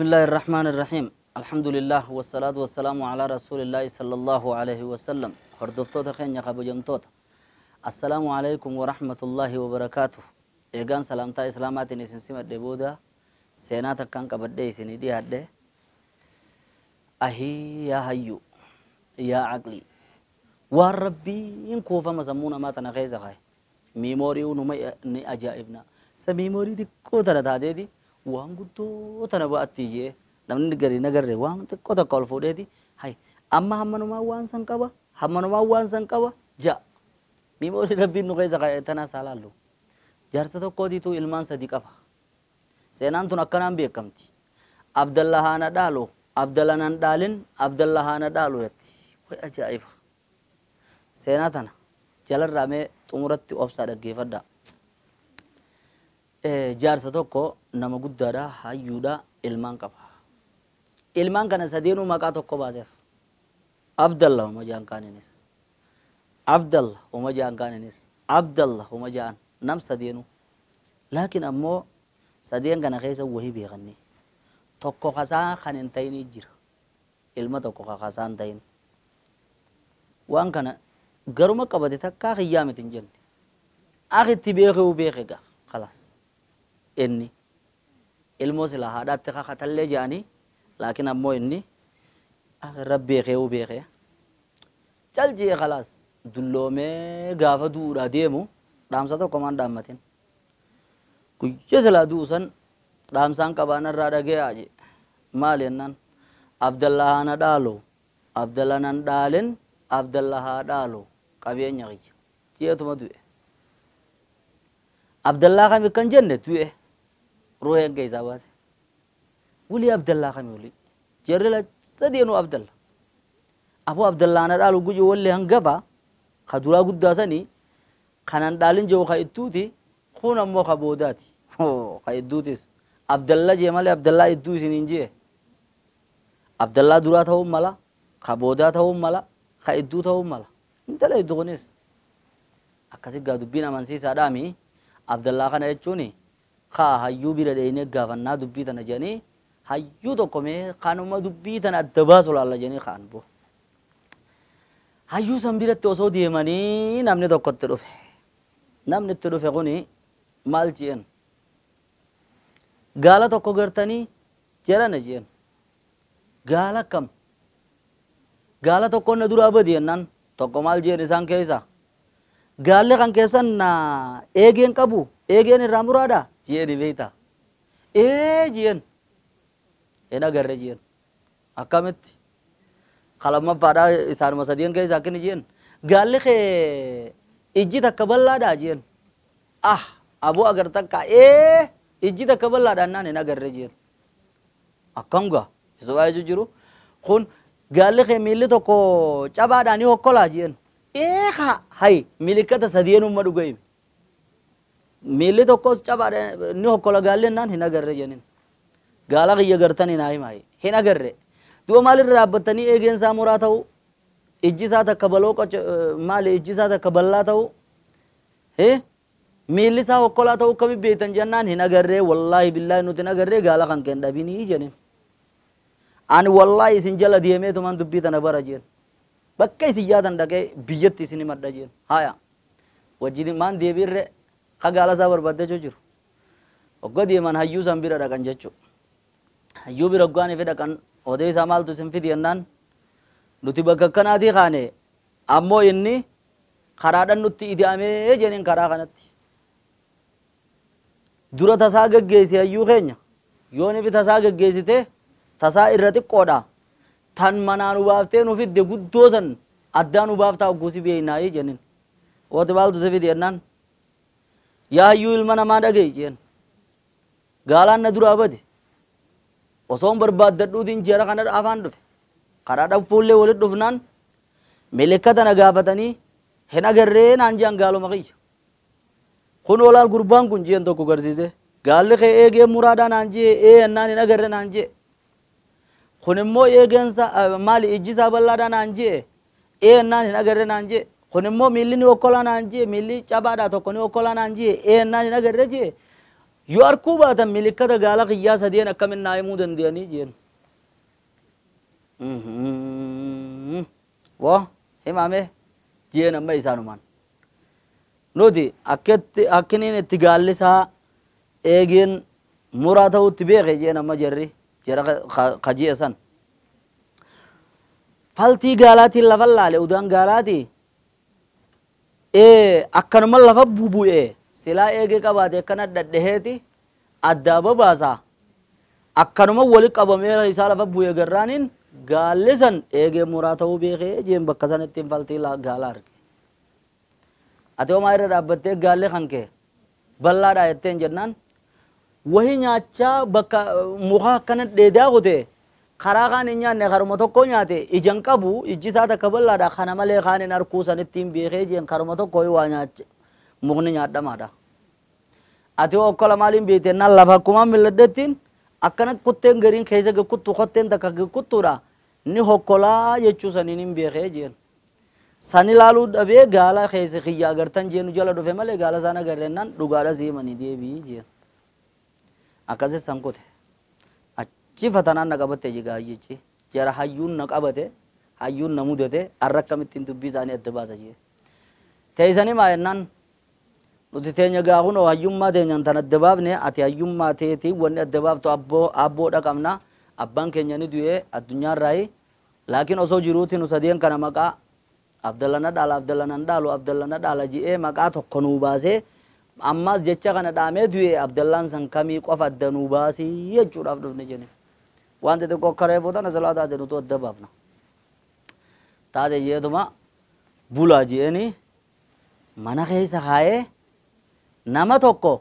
الله الرحمن الرحيم الحمد لله والصلاة والسلام على رسول الله صلى الله عليه وسلم. هردفتوتا خينيا خبجمتوتا السلام عليكم ورحمة الله وبركاته. إيغان سلامتا إسلامات نسين سمت دبودا سيناتا كان كبدي سيني دي هده أهي يا هيو يا عقلي والربي إن كوفا مسمونا ما تنخيزا خاي ميموري ونمي ني أجائبنا سميموري دي كوتنا تادي دي waan guddoo tana ba'atti jee namni gari nagarre waan xiqqoo takka ol fuudheeti hay amma hammanumaa waan san qaba hammanumaa waan san qaba ja'a miimoorii rabbiin nu keessa kaa'e tanaa saalaallu jaarsa tokkootiitu ilmaan sadi qaba seenaan tun akkanaan beekamti Abdalla haana dhaalu Abdalla nan dhaalin Abdalla haana dhaalu jetti way ajaa'iba seenaa tana jalarraa mee xumuratti obsaa dhaggeeffadhaa. Jaarsa tokko nama guddaadha hayyuudha ilmaan qaba ilmaan kana sadeenuu maqaa tokko baaseef Abdalla uma jaan kaaninis Abdalla uma jaan kaaninis Abdalla uma jaan nam sadeenuu laakiin ammoo sadeen kana keessa wahii beekanni tokko kasaa kan hin ta'inii jira ilma tokko kasaa hin ta'in waan kana garuma qabate takkaa kiyyaa miti hin jenne akitti beekuu beeke gaa khalaas inni ilmoo sila haadhaatti kakatallee jedhanii laakiin ammoo inni irra beekee beekee calji'ee khalaas dulloomee gaafa du'uudhaa deemu dhaamsa tokko maan dhaammatin guyya silaa du'u san dhaamsaan qabaan irraa dhageeyaa jee maal jennaan Abdalla haana dhaalu Abdalla nan dhaalin Abdalla haa dhaalu qabeenya kiyya jeetuma du'e Abdallaa kami kan jenne du'e ruheen keessaa baate wulii Abdallaa kami wulii jarri la sadeenuu Abdalla aboo Abdallaa na dhaalu guji walli hangafa ka duraa guddaa sanii kanan dhaalin jiru ka ittuuti kun ammoo ka boodaati ka idduutis Abdalla jee malee Abdallaa idduu isiniin jee Abdallaa duraa ta'uu mala ka boodaa ta'uu mala ka idduu ta'uu mala intala iddu kunis akkasi gaa dubbiin amansiisaadhaami Abdallaa kana jechuun kaa hayyuu bira dheenee gaafannaa dubbii tana jedhanii hayyuu tokko mee kanuma dubbii tana adda baasu laalla jedhanii ka'an boo. Hayyuu san biratti osoo deemanii namni tokko itti dhufe. Namni itti dhufe kuni maal jeen? Gaala tokko gartanii jedhana jeen. Gaala kam? Gaala tokko na duraa badi jennaan tokko maal jeen isaan keessa? Gaalli kan keessan eegeen qabu eegeen irraa muraadha jeeni beektaa ee jeen hin agarre jeen akkamitti kalamaffaadha isaanuma sadeen keessa akkini jeen gaalli kee ijji takka bal'aadha jeen ah aboo agartakka ee ijji takka bal'aadha naan hin agarre jeen akkam gaa isa waa'ee jiru kun gaalli kee miilli tokko cabaadhaa ni hokkolaa jeen Eeha hay milikata sadeenuma dhugaime miilli tokkos cabaadha ni hokkola gaalli naan hin agarre jenin gaala kiyya gartanii naa himaa hin agarre du'a maalirra dhaabbattanii eegeen isaa muraa ta'u ijji isaa takka baloo maali ijji isaa takka bal'aa ta'u miilli isaa hokkolaa ta'u akkami beektan jennaan hin agarre wallaahi billaahi nuti hin agarre gaala kan keen dhabinii jenin ani wallaahi isin jala deemeetumaan dubbii tana bara jeen bakka isin yaatan dhaqee biyyatti isin himadha jeen haya wajjin maan deebiirre ka gaala isaa barbaaddachuu jiru hogga deeman hayyuu san bira dhaqan jechuu hayyuu bira hoggaan ifi dhaqan odee isaa maaltu isin fidi jennaan nuti bakka akkanaatii kaane ammoo inni karaadhan nutti ida'amee jeniin karaa kanatti dura tasaa gaggeessi hayyuu keenya yoon ifi tasaa gaggeessite tasaa irra xiqqoodha tan manaa nu baaftee nu fidde guddoo san addaa nu baaftaa ogguusi beeynaayii jennin wooti maaltu si fidi jennaan yaa hayyuu ilma namaa dhaga'i jeen gaalaan na duraa bade osoon barbaaddadhuutiin jara kana afaan dhufe karaa dhabfuullee walit dhufnaan milikkata na gaafatanii hin agarree naan jean gaaluma kiyya kun olaal gurbaan kun jeen tokko garsiise gaalli kee eegee muraadhaa naan jee ee ennaan hin agarre naan jee kun immoo eegeensa maali ijji isaa bal'aadhaa naan jee ee ennaan hin agarre naan jee kun immoo miilli ni okkolaa naan jee miilli cabaadhaa tokko ni okkolaa naan jee ee ennaan hin agarre jee Yoo arkuu baatan milikkata gaala kiyyaa sadeen akkamin naa himuu danda'anii jeen. Woo himame jeen amma isaanumaan. Nuti akkatti akkiniin itti gaallisaa eegeen muraa ta'utti beeke jeen amma jarri jara kaji'e san. Faltii gaalaatiin lafa laale udaan gaalaati akkanuma lafa bubu'e silaa eegee qabaate akkana dhadhaheeti addaa babaasa akkanuma wali qabamee isaa lafa bu'e garraaniin gaalli san eegee muraa ta'uu beekee jeen bakka sanatti faltii gaala arge. Ati homaa irra dhaabbattee gaalli kan kee bal'aadha jetteen jennaan wahi nyaachaa bakka muka akkana dheedaa kute karaa kaan hin nyaanne karuma tokko nyaate ijaan qabu ijji isaa takka bal'aadha kana malee kaan hin arkuu sanittiin beekee jeen karuma tokko waa nyaache mukni nyaadhamaadha. Ati okkola maaliin beekte naan lafa akkuma milladhettiin akkana kutteen gariin keessa kuttu kotteen takka kuttuudha ni hokkolaa jechuu saniin hin beekee jeen. San ilaaluu dhabee gaala keessa kiyya agartan jeenu jala dhufe malee gaala isaan agarrennaan dhugaadha siimanii deebii jeen. Akkasi san kute. Achi fatanaan na qabatte jigaayyichi jara hayyuun na qabate hayyuun na mudate arra akkamittiin dubbii isaanii adda baasa jee. Teessanii maa jennaan nuti teenya gaakunoo hayyummaa teenyaan tan adda baafne ati hayyummaa teetii wanni adda baaftu abboodha qabna abbaan keenya ni du'ee addunyaarraayi laakiin osoo jiruuti nu sadeen kana maqaa Abdalla na dhaala Abdalla nan dhaalu Abdalla na dhaala ji'ee maqaa tokko nuu baasee ammas jecha kana dhaamee du'ee Abdallaan san kamii qofa adda nuu baasii jechuudhaaf dhufne jenne. Waan xixiqqoo akka reefuu tana silaa taate nutu adda baafna. Taate jeetuma bulaa je'anii mana keessa kaayee nama tokko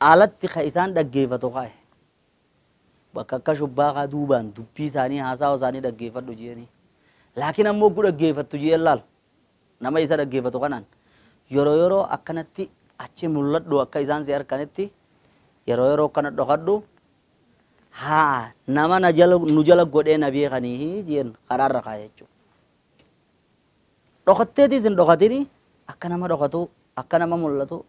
alatti ka isaan dhaggeeffatu kaaye. Bakka akka shubbaa duubaan dubbii isaanii haasawa isaanii dhaggeeffadhu je'anii. Laakiin ammoo oguu dhaggeeffattu je'een laal nama isa dhaggeeffatu kanaan yeroo yeroo akkanatti achi mul'adhu akka isaan si harkanitti yeroo yeroo akkana dhokadhu haa nama nu jala godhee na beekanii jeen karaarra kaaya jechuudha. Dhokatteetis hin dhokatini akka nama dhokatu akka nama mul'atu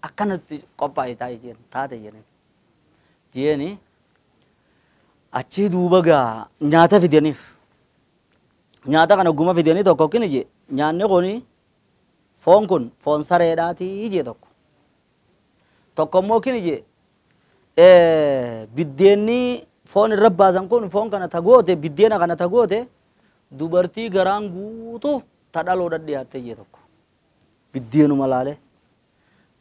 akkanatti qophaa'e taa'e jeen taate jeen. Jeeni achi duuba gaa nyaata fidaniif. Nyaata kana guma fidanii tokko kini jee nyaanni kuni foon kun foon sareedhaatii jee tokko. Tokko immoo kini jee biddeenni foon irra baasan kun foon kana tagoote biddeena kana tagoote dubartii garaan guutuu ta dhaloodha dhiyaatte jee tokko. Biddeenuma laale.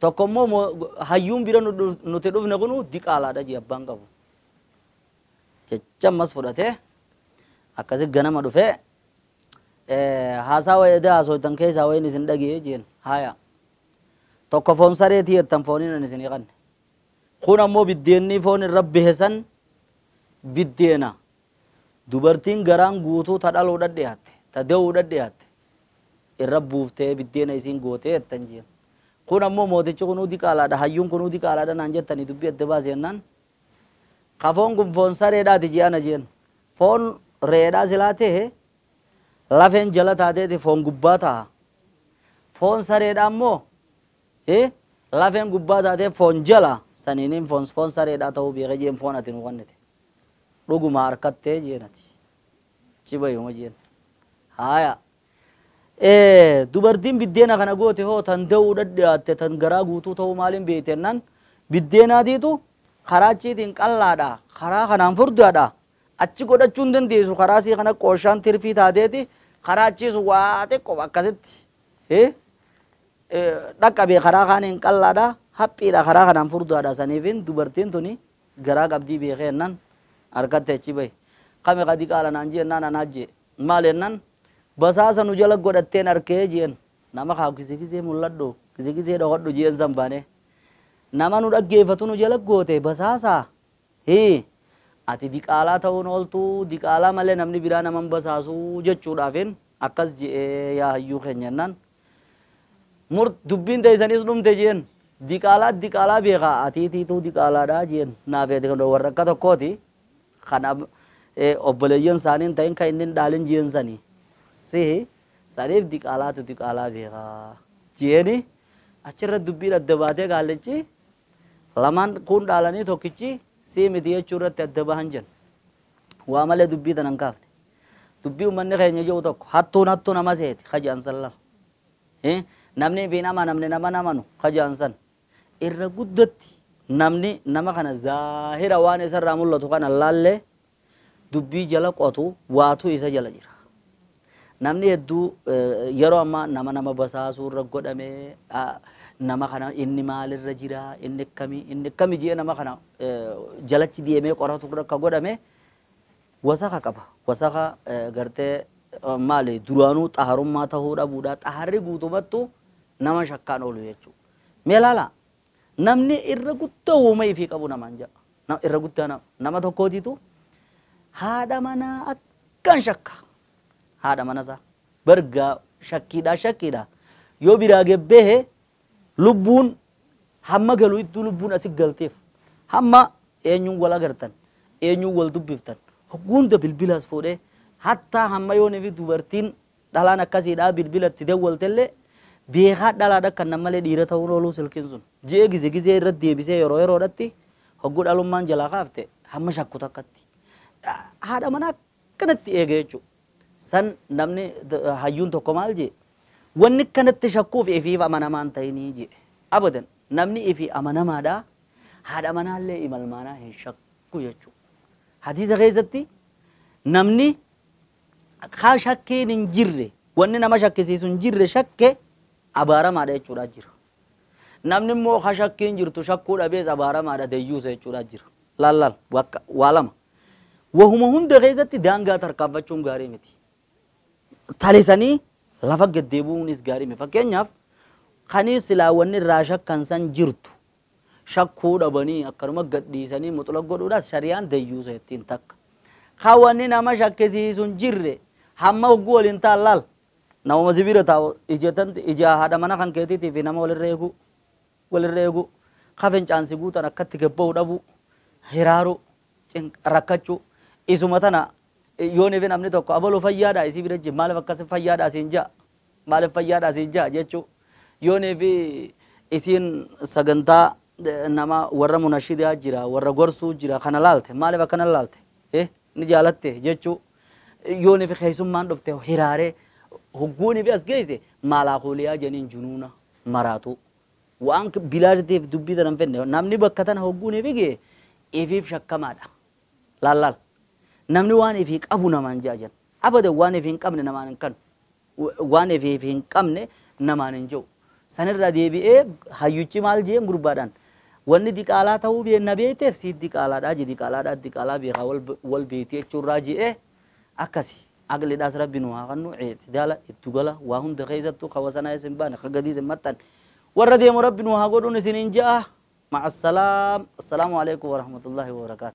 Tokko immoo hayyuun bira nuti dhufne kunu diqaalaadha jee abbaan qabu. Jecha ammas fudhatee akkasi ganama dhufee haasaa wayii haasootan keessaa wayiin isin dhagee jeen haaya. Tokko foon sareetii jettan fooniin ani isinii qanne. Kun ammoo biddeenni foon irra bihesan biddeena. Dubartiin garaan guutuu ta dhaloodha dhiyaatte ta de'uudha dhiyaatte irra buuftee biddeena isiin gootee jettan jeen. Kun ammoo mootichi kunuu diqaalaadha hayyuun kunuu diqaalaadha naan jettanii dubbii adda baase jennaan. Ka foon kun foon sareedhaati je'ana jeen. Foon re'eedhaa silaa ta'e lafeen jala taateeti foon gubbaa ta'a. Foon sareedhaa ammoo lafeen gubbaa taatee foon jala saniiniin foon sareedhaa ta'uu beekee jeen foon ati nu kennite. Dhuguma harkattee jeenati. Cibayuma jeen. Haaya. Dubartiin biddeena kana goote hoo tan da'uudha dhiyaatte tan garaa guutuu ta'uu maaliin beekte jennaan biddeenaatiitu karaa achiitiin qal'aadha karaa kanaan furdaadha. Achi godhachuu hin dandeessu karaa sii kana qooshaan tirfii taateeti karaa achiisu waa xiqqoo akkasitti dhaqqabee karaa kaaniin qal'aadha haphiidha karaa kanaan furdaadha saniifin dubartiin tuni garaa qabdii beekee jennaan harkatti achi bahe. Kami qadi qaala naan jennaan anaa jee maal jennaan basaasa nu jala godhatteen harkee jeen nama kaa gisee gisee mul'adhu gisee gisee dhokadhu jeen san baane nama nu dhaggeeffatu nu jala goote basaasaa ati diqaalaa ta'uun ooltuu diqaalaa malee namni biraa naman basaasuu jechuudhaafin akkas je'ee yaa hayyuu keenya jennaan dubbiin teessanis dhumte jeen diqaalaa diqaalaa beekaa atiitiituu diqaalaadhaa jeen naafeeti kan warra akka tokkooti kan obboleeyyan isaanii hin ta'in kan inni hin dhaalin jeen sanii si saniif diqaalaatu diqaalaa beekaa jeeni achirra dubbiin adda baatee gaallichi Lamaan kun dhaalanii tokkichi sii miti jechuu irratti adda bahan jenna. Waa malee dubbii tanan kaafne. Dubbii uummanni keenya jiru tokko hattuun hattuu nama seeti kajaan san lama. Namni fi nama namni nama namanu kajaan san. Irra guddatti namni nama kana zaahira waan isarraa mul'atu kana laallee dubbii jala qotu waatu isa jala jira. Namni hedduu yeroo ammaa nama nama basaasuu irra godhamee nama kana inni maalirra jira inni akkamii jee nama kana jalachi deemee qoratu irra akka godhame wasaka qaba. Wasaka gartee maali duraanuu xaharummaa ta'uu dhabuudha. Xaharri guutumattu nama shakkaan oolu jechuudha. Mee ilaala namni irra guddaa uuma ifii qabu namaan jedha. Irra guddaa nama tokkootiitu haadha manaa akkan shakka. Haadha mana isaa bargaa shakkiidha yoo biraa gebbee lubbuun hamma galu iddoo lubbuun asi galteef hamma eenyuun wal agartan eenyuun wal dubbiftan hunda bilbilaas fuudhee hattaa hamma yoo fi dubartiin dhalaan akkasiidhaa bilbilatti dawwaltellee beekaa dhalaadha kan nammalee dhiira ta'uun ooluu silkiin sun ji'ee gize gizee irratti deebisee yeroo yeroodhatti hogguu dhalummaan jalaa kaafte hamma shakku takkatti haadha manaa akkanatti eege jechuudha. San namni hayyuun tokko maal jee wanni kanatti shakkuuf ifiif amanamaan ta'inii jee abadan namni ifii amanamaadha haadha manaallee imalmaanaa hin shakku jechuudha. Hadiisa keessatti namni kaa shakkiin hin jirre wanni nama shakkisiisu hin jirre shakke abaaramaadha jechuudha jira. Namni immoo kaa shakkiin jirtu shakkuu dhabees abaaramaadha dayyuusa jechuudha jira. Laal waa lama. Wahuma hunda keessatti daangaa tarkaanfachuun gaarii miti. Talisanii lafa gaddeebi'uunis gaarii miti. Fakkeenyaaf kanii silaa wanni irraa shakkan san jirtu shakkuu dhabanii akkanuma gadhiisanii muxula godhuudhaas shariyaan dayyuusa ittiin takka. Kaa wanni nama shakkisiisu hin jirre hamma hogguu waliin ta'an laal namuma sibira taa'u ija haadha mana kan keetiitii fi nama walirra eegu ka fincaansi guutan akkatti gabba'uu dhabuu hiraaruu rakkachuu isuma tana yoo nefe namni tokko abaluu fayyaadha isii bira jira maaliif akkas fayyaadha siin ja'a maaliif fayyaadha siin ja'a jechuu yoo nefe isiin sagantaa nama warra munashidaa jira warra gorsuu jira kana laalte maaliif akkana laalte ni jaalatte jechuu yoo nefe keessummaan dhufte hiraaree hogguu nefe as geesse maalaakooliyaa jeniin junuuna maraatu waan bilaashiteef dubbii tanan fenne namni bakka tana hogguu nefe gee ifiif shakkamaadha laal. Namni waan ifii qabu namaan ja'a jenna. Abadan waan ifii hin qabne namaan hin kanu. Waan ifii hin qabne namaan hin jiru. Sanirra deebi'ee hayyuchi maal jeen gurbaadhaan wanni diqaalaa ta'uu na beekteef sii diqaalaadhaa ji diqaalaadhaa diqaalaa beekaa wal beektii jechuurraa je'ee akkasi. Aqliidhaas rabbi nu haa kennu ictidaala itti gala waa hunda keessattuu hawasanaa isin baane ka gadiis hin maxxanne. Warra deemu rabbi nu haa godhuun isiniin ja'a. Ma'a salaam. Assalaamu alaikum warahmatullaahi wabarakaatu.